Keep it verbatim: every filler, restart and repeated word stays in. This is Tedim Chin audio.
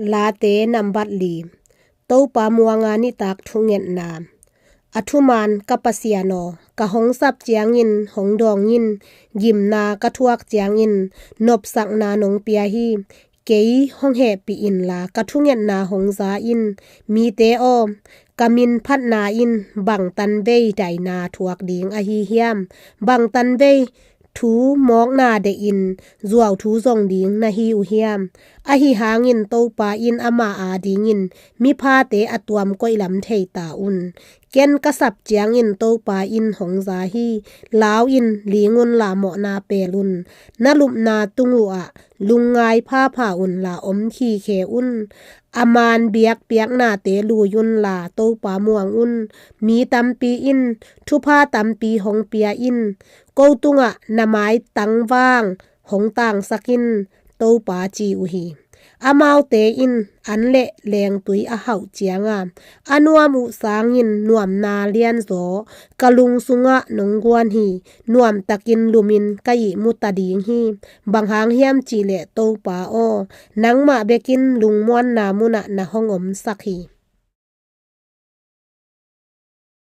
Late nambat li. Topa muanga nitak thungetna. A thuman ka Pasian aw, ka hong sap ciangin hong dawng in, gimna ka thuak ciangin nopsakna nong pia hi. Kei hong hehpih inla ka thungetna hong za in. Mite aw, ka min phatna in bang tanvei daina thuak ding ahi hiam? Bang tanvei thu mawkna dehin zuau thu zong ding na hi uh hiam? Ahi hangin Topa in ama adingin miphate a tuam koih lam thei ta un. Ken ka sap ciangin Topa in hong za hi. Lau in, ling unla mawhna pel un. Na lupna tung uhah lungngai phapha unla om khikhe un. A man biakpiaknate lui unla Topa muang un. Mi tampi in thupha tampi hong pia in. Ko tungah na maitang vang hong tangsak in, Topa ci uh hi. Amaute in an le lengtui a hauh cianga a nuam uh sangin nuamna lianzaw ka lung sungah nong guan hi. Nuamtakin lumin ka ihmu ta ding hi. Bang hang hiam cihleh Topa aw, nangmah bekin lungmuanna munah na hong omsak hi.